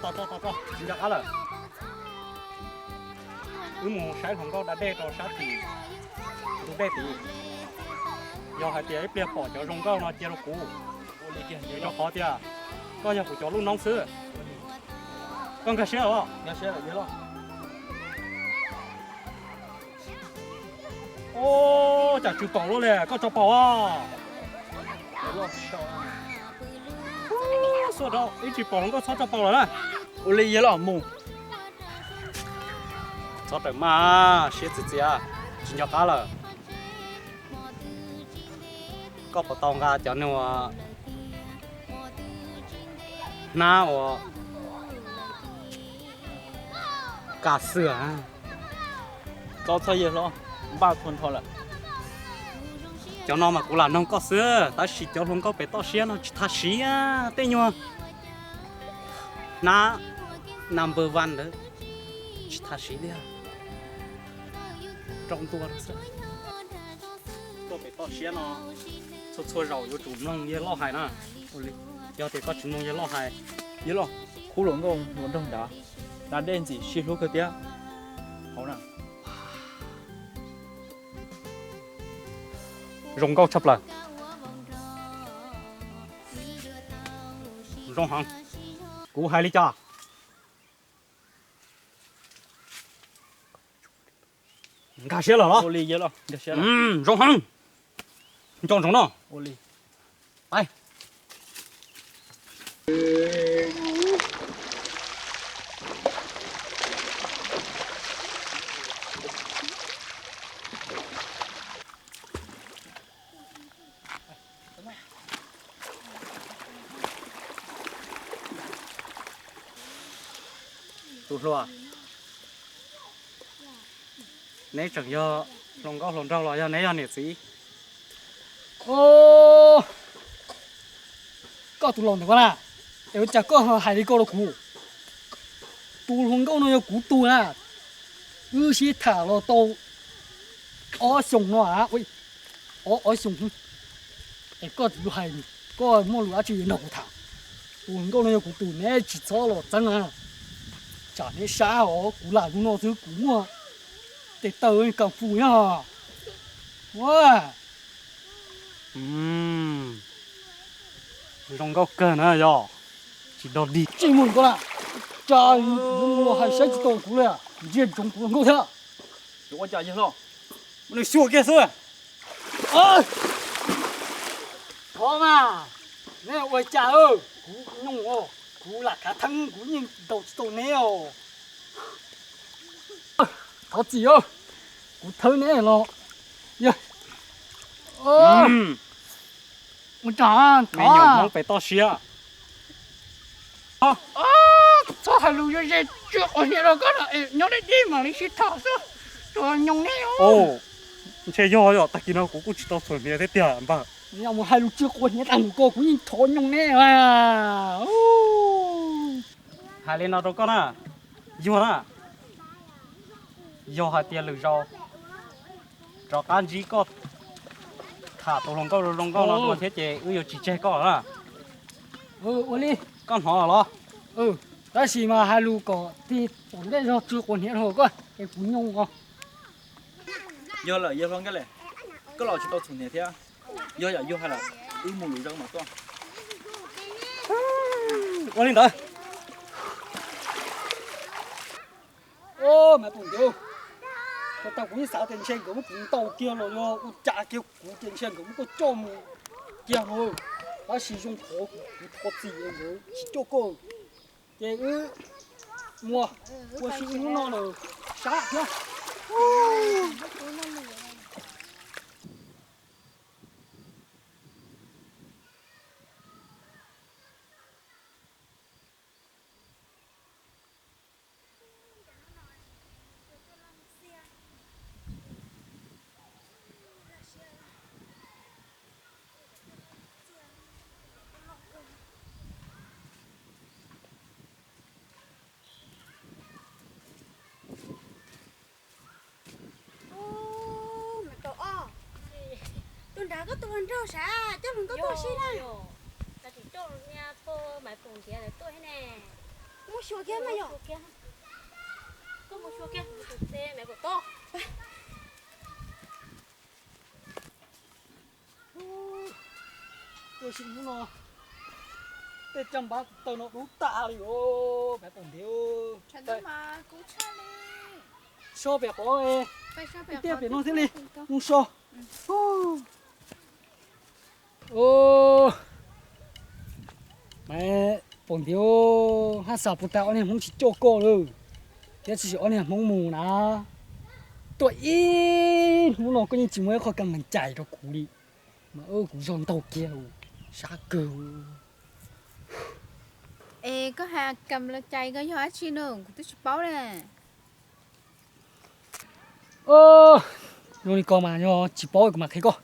Tsis nco qab lawm. Wb mus saib hluas nkauj da dej rau sab tim ntug dej tid. Yog hais tias ib pliag pom cov zoo nkauj no cia rau kuv, rau qhov tias koj yog kuv cov lub noob xwb. Koj nkag siab los? Ua cas tsis pom lawm li, koj tso paus os. Ib tsis pom hluas nkauj txhob tso paus lawm na. Ua li yog los mus. Txhob rawm maj, siab txias txias, tsis nco qab lawm. Koj puas tau nqa cov nug hnab uas kas xwm? Txhob txhob yawg hlob, npaj txhua nrho lawm. Cov no mas kuv lam noog koj xwb, tab sis cov hluas nkauj pem toj siab no tsis tas siv tej nyuag hnab number one ntawd tsis tas siv li. Rau ntua rau xwb. Tuaj pem toj siab no txhua txhua zaus yuav tsum mloog yawg loj hais na. Yog tias koj tsis mloog yawg loj hais, yawg loj, khub hluas nkauj hluas nraug nrad, da dej ntxim sib hlub kawg thiab. Hauv na, zoo nkauj tshaj plaws. Zoo heev. Kuv hais li cas? Nkag siab lawm los? Zoo heev. Nco ntsoov no. Tus hluas, neb tseem yog hluas nkauj hluas nraug los yog neb yog niam txiv? Koj tus laus ntawm ko na, es ua cas koj hais li ko rau kuv? Tus hluas nkauj no yog kuv tus na. Wb sib tham los tau ob xyoos no a, ob, ob xyoos. Es koj tsis hais, koj muaj lus dab tsi nrog kuv tham? Tus hluas nkauj no yog kuv tus, neb tsis txhob los txeeb na. Tsam neb sab os, kuv lam lub no xwb kuv muaj tes taw kas fus nyob. Zoo nkauj kawg na yog. Tsis dog dig. Tsis mus ko na, cas yuav mus hais saib tsis tau kuv li, ntsia ntsoov kuv hluas nkauj thiab. Yuav ua cas yawg hlob, muab nws xyuas kiag xwb. Thov mas, neb ua cas, kuv nyoog os, kuv lam khav theeb kuv yeej ntaus tsis tau neb os. Thov txim, kuv thawb neb los. Yog, ua cas me nyuam Hmoob pem toj siab. Txhob hais lus ze ze, tsw quav hniav rau koj no, nyob deb deb mam li sib tham xwb, tsuas nyoog neb os. Ntshe yog yom, tag kis no kuv kuj tsis tau txhuam hniav thiab tiag npawg. Yog mus hais lus tsw quav hniav tag npaum ko kuv yeej thov nyoog neb. Hais li no rau koj na, yog na, yog hais tias lwm zaus rov qab ntsib koj tham tus hluas nkauj zoo nkauj no dua thiab ces wb yuav tsis tseg koj na. Ua li, koj hnov los? Tab sis mas hais lus kom tig tom ntej zog, tsw quav hniav rau koj es kuv nyoog os. Yog lawm yawg hlob Nkaj Lis, koj los tsis tau txhuam hniav thiab. Yog yam yus hais lawm, wb mus lwm zaus mas tuaj. Ua li ntawd. Mas tus ntiav, thaum kuv yeej xav tias ntshe nkawd muab kuv ntaus kiag los yog ua cas kiag kuv ces ntshe nkawd muab tuaj coj mus kiag no. Tab sis zoo qhov kuv thov txim nkawd tsis coj koj, ces wb muab ua si ib hnub no lawm sab thiab. Tus nrad koj tus hluas nraug sav, coj hluas nkauj tuaj seb na. Tsis coj niag pog Maiv Poom ntiav lawv tuaj thiab ne. Mus xyuas kiag mas yog. Koj mus xyuas kiag, tus teb me kuv toj. Tuaj si hnub no tej caj npab taw no dub tas li os, pab pom ntev. So pem qhov, ib tiaj pem no thiaj li mus so. Mas pom ntev, haj xam puas tas ob niag Hmoob tsis coj koj lawm, thiab tsis ob niag Hmoob mus na. Tuaj ib hnub no koj yeej tsis muaj ib qho kam meem cais rau kuv li, mas kuv zog ntaug kiag, sab kawg. Es koj hais kam los cais ko yog dab tsi no kuv twb tsis paub na. Zoo li ko mas yog tsis paub kuv mam qhia koj.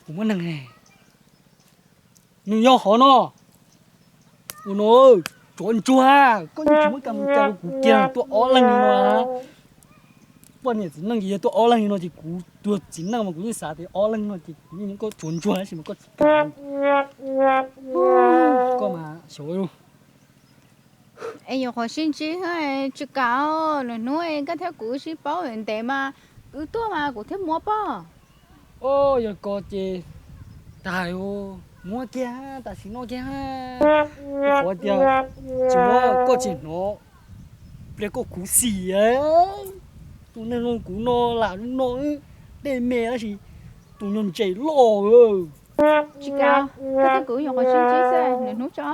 Kuv muaj neeg ne, nws yog qhov no. Ua no, tsuav ntsuag, koj yeej tsis muab kam mus cas rau kuv kiag, tuaj ob leeg li no. Poj niam txiv neej ces yog tuaj ob leeg li no ces kuv tuag txiv neej mas kuv yeej xav tias ob leeg no ces kuv yeej muab koj tsuav ntsuag tab sis mas koj tsis kam. Koj mas xyov. Es yuav qhuav sib ntsib, tsis kam, lwm hnub koj thiab kuv sib paub ntev mas wb tuaj mas kuv thiaj muab poj. Yog ko ces tag, muab kiag tam sim no kiag. Qhov tias tsis muab koj tsis hnov pliag koj khuv xim. Tus neeg zoo kuv no lam lub no dej me tab sis tus nyuag ntses loj. Tsis kam, koj thiab kuv nyuam qhuav sib ntsib xwb, lwm hnub tso.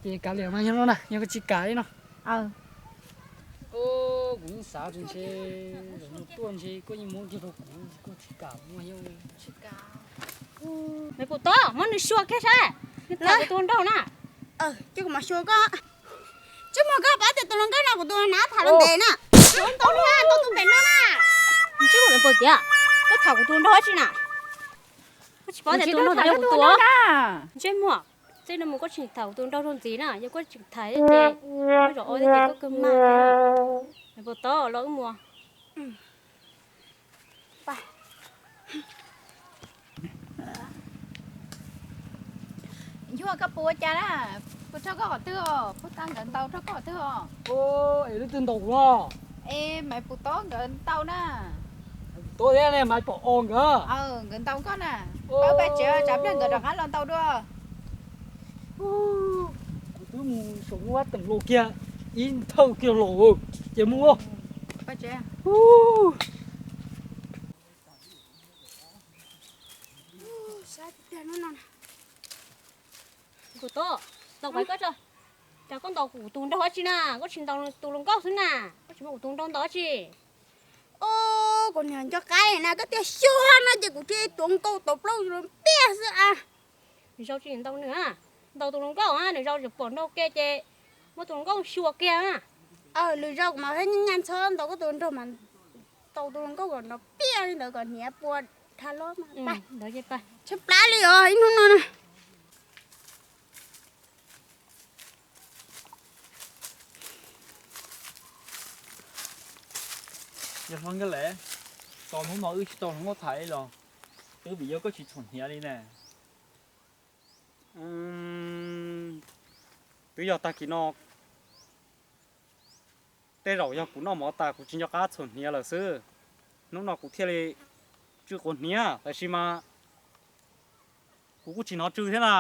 Ces kav liam mas yog no na, yog koj tsis kam li no. Kuv yeej xav tias ntshe zaum no tuaj ntshe koj yeej muab kiag rau kuv, koj tsis kam muab. Me Pum Tob, muab nws xyuas kiag saib, nws tham kuv tus hluas nraug na. Cia kuv mam xyuas koj. Ntsej muag, koj paub tias tus hluas nkauj no kuv tus hluas nraug tham los ntev na. Tus ntau no, tus tus pem no na. Ntsej muag, me Pum Tiav, koj tham kuv tus hluas nraug dab tsi na? Koj tsis paub tias tus hluas nraug tham kuv tus hluas nraug na. Ntsej muag, txij no mus koj tsis tham kuv tus hluas nraug rau ntxiv na, yog koj tseem tham ces koj zaum ob thiab ces koj kawg mag. Me Pum Tob, los wb mus. Yog koj puas ua cas na? Puas rau koj qhov twg os? Puas tau nkawd ntaus rau koj qhov twg os? Es leej twg ntaus kuv no? Es Maiv Pum Tob nkawd ntaus na. Pum Tob thiab Maiv Pom Os nkawd. Nkawd ntaus koj na. Pab pab tsev, tsam pliag nkawd rov qab los ntaus dua. Kuv twb mus saum lub vab teem los kiag, ib nthawj kiag los, ces mus. Pab tsev. Kuv Tob, ntaus Maiv koj tso. Cas koj ntaus kuv tus nraug dab tsi na? Koj tsis ntaus tus hluas nkauj xwb na, koj tsis muab kuv tus nraug ntaus dab tsi? Os, kuv niag nco qab na, koj tias xyuas no ces kuv thiaj tuav nkaus tau plaub los piaj xwb a. Nws zaum tsis ntaus nws, ntaus tus hluas nkauj, nws zaum tsis pom nraug ke ces muab tus hluas nkauj xyuas kiag. Lwm zaus kuv mam nyaj ntxhob ntaus koj tus nraug mas tau tus hluas nkauj kom nrov piaj li ntawd kom hniav pua dhau los mas. Tshaib plab li os ib hnub no na. Yog hlob Nkaj Lem, tau hnub no wb tsis tau hluas nkauj tham li los twb vim yog koj tsis txhuam hniav li ne. Twb yog tag kis no, tej zaum yog kuv noj mov tas kuv tsis nco qab txhuam hniav lawm xwb. Hnub no kuv thiaj li tsw quav hniav, tab sis mas kuv kuj tsis hnov tsw thiab na.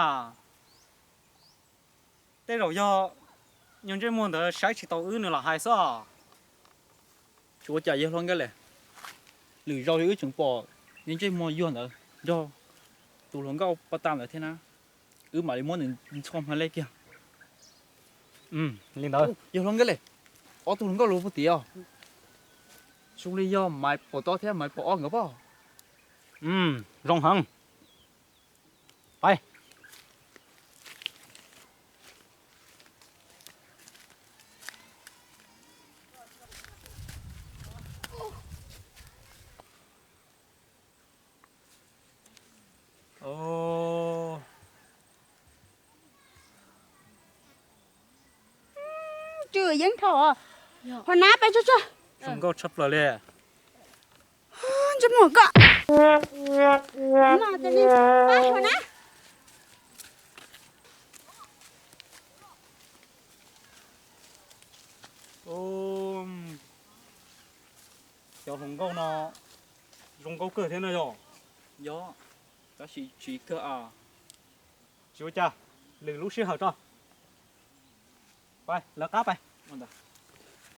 Tej zaum yog nyuag ntsej muag ntawd saib tsis taus wb nws lam hais xwb. Tsis ua cas yog hluas Nkaj Lem, lwm zaus li wb tseem pom nyuag ntsej muag yuag ntawd nrog tus hluas nkauj poj ta ntawd thiab na, wb mam li muab nws ntxhua hma lej kiag. Li ntawd yog hluas Nkaj Lem, ob tug hluas nkauj los puag tid os. Zoo li yog Maiv Pom Tob thiab Maiv Pom Ob nkawd pob. Zoo heev. Pais. Tsw yeeb dhau. Hua nab peb tsuag tsuag. Zoo nkauj tshaj plaws li. Ntsej muag koj. Hua nab. Cov hluas nkauj no zoo nkauj kawg thiab no yog? Yog, tab sis tsiv kawg a. Tsis ua cas, lwm lub sij hawm tso. Pais lawv qab pais.